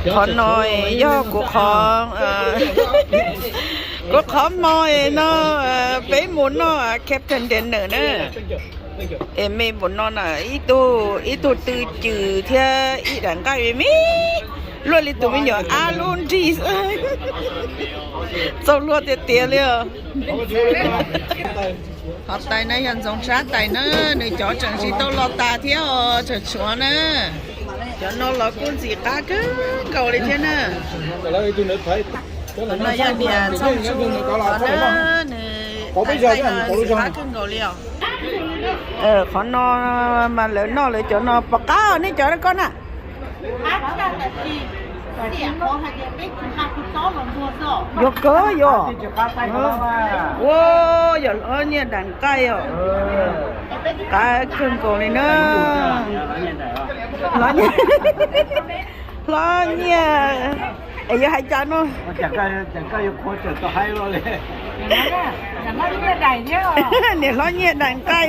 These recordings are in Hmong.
Qhov no yog kuv qhov, kuv qhov hmo no peb mus noj Captain Dinner na. Es me mus no na, ib tug tw cws thiab ib daim nqaij me me, luaj li tus me nyuam ab lub nrig xwb. Txaus luag tiag tiag li os. Qhov tais no yog Ntxoov Tsab tais na, nws cov tseem tsis tau los tas thiab os, tseem tshuav na. Cov no los kuj ntxim qab kawg nkaus li thiab na. Qhov no yog niam Txooj Tsuj, qhov no nws tais tais no ntxim qab kawg nkaus li os. Qhov no mas lawv noj lawv cov no pom qab nej cov koj na. Yuav kawg yuav. Ua, yog hlob Nyiaj daim nqaij os. Qab kawg nkaus li na. Hlob Nyiaj, hlob Nyiaj, es yuav hais cas no? Niam hlob Nyiaj daim nqaij.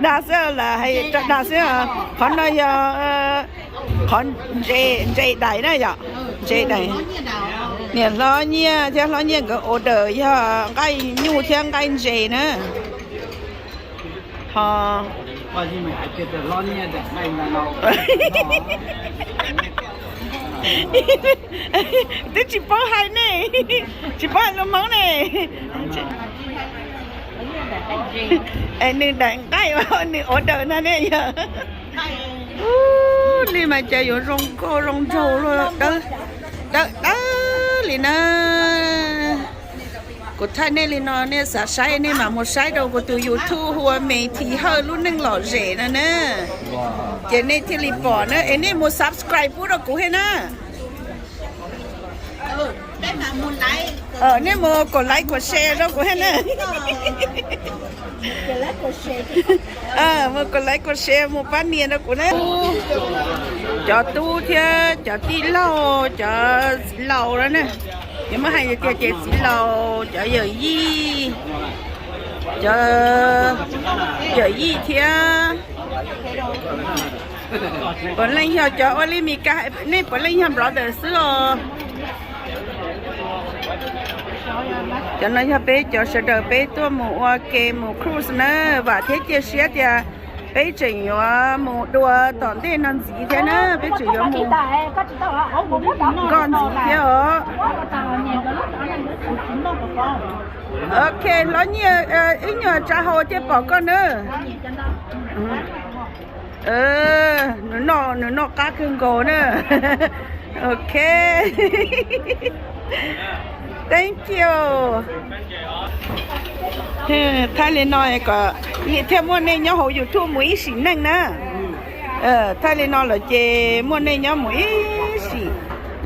Dag xwb las, hais rau dag xwb. Qhov no yog qhov ntses daim na yom, ntses daim. Niam hlob Nyiaj thiab hlob Nyiaj nkawd order yog nqaij nyuj thiab nqaij ntses na. Ho twb tsis paub hais ne, tsis paub hais lus Hmoob ne. Es nws daim nqaij nws order no ne yog. Ub, li mas cas yuav zoo nkauj zoo nraug luaj, dawb dawb li na. Kuv thaij nej li no nej xav saib nej mam mus saib rau kuv tus YouTube hu ua Me Thi Hawj lub neej lom zem no na. Ces nej thiaj li pom na, es nej mus subscribe pub rau kuv thiab na. Nej mus kom like kom share rau kuv thiab na. Mus kom like kom share mus pab nias rau kuv na. Cov tub thiab cov tij laug, cov txiv laus na, yuav muab hais tiag tiag ces txiv laus, cov yawm yij, cov yawm yij thiab. Puav leej yog cov ua li Mis Kas, nej puav leej yog brother xwb os. Cov no yog peb cov sawv daws peb tuaj mus ua ke mus cruise na, vam thiab cia siab tias peb tseem yuav mus dua tom ntej no ntxiv thiab na, peb tseem yuav mus nkoj ntxiv thiab os. Ok, hlob Nyiaj, ib nyuag tsa hau thiaj pom koj na. Nws noj, nws noj qab kawg nkaus na. Ok. Thank you. Thaij li no kom thiaj muaj nej nyob hauv YouTube mus ib sim neej na. Thaij li no lawm ces muaj nej nyob mus ib sim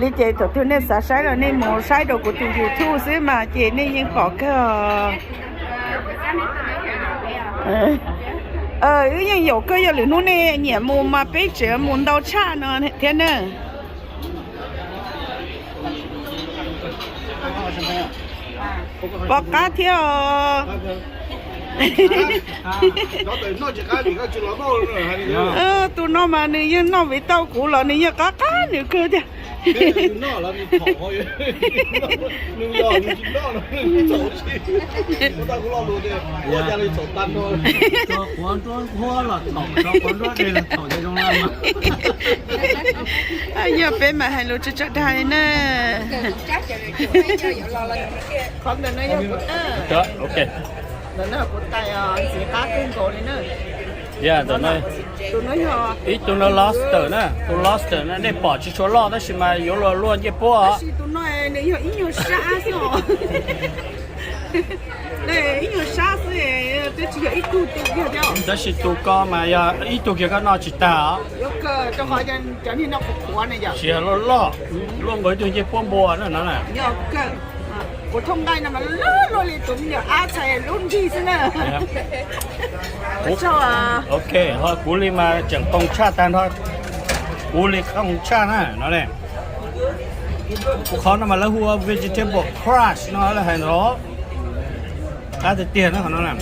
li ces thaum twg nej xav saib los nej mus saib rau kuv tus YouTube xwb mas ces nej yeej pom kawg os. Wb yeej yaum kawg, yog lwm hnub nej nyiam mus mas peb tseem mus ntau tshaj no thiab na. Pom qab thiab os. Tus no mas nws yeej noj viv tau kuv los nws yeej qab qab nws kawg tiag. Yog peb mas hais lus tso tso dag li na. Qhov ntawm no yog kuv tais. Ntawm no kuv tais os, ntxim qab kawg nkaus li na. Tus no yog ib tug no lobster na, tus lobster na nej pom tsis tshua loj tab sis mas yuav luag luaj ncej puab. Tab sis tus no nws yog ib nyuag sab xwb os. Ib nyuag sab xwb, twb tsis yog ib tug twg kiag thiab. Tab sis tus ko mas yog ib tug kiag koj noj tsis tag os. Yuav kawg rau qhov cov niag no qhuav qhuav na yom. Tsis yog loj loj, luaj nkaus ib tug ncej puab npua na no na. Yog kawg. Kuv thooj nqaij no mas loj luaj li tus me nyuam ab txhais lub nrig xwb na. Ok, ho kuv li mas tseem qoo tshaj tag nrho. Kuv li qoo tshaj na no ne. Kuv qhov no mas lawv hu ua vegetable crush no lawv hais ntawd. Qab tiag tiag na qhov no na.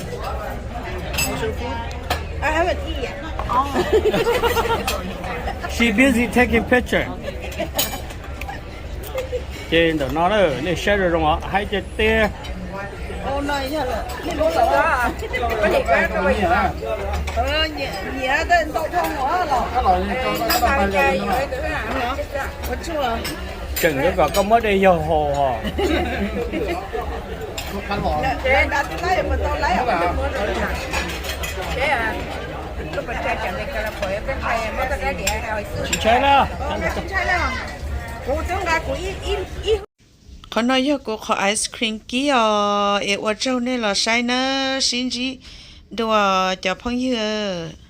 She busy taking picture. Ces ntawm no na, nej saib zoo zoo os, haib tiag tiag. Tseem yuav kom koj muab dej yog haus os. Tsis ntshai na. Qhov no yog kuv qhov ice cream kib os, es ua tsaug nej los saib nawb, sib ntsib dua cov phooj ywg.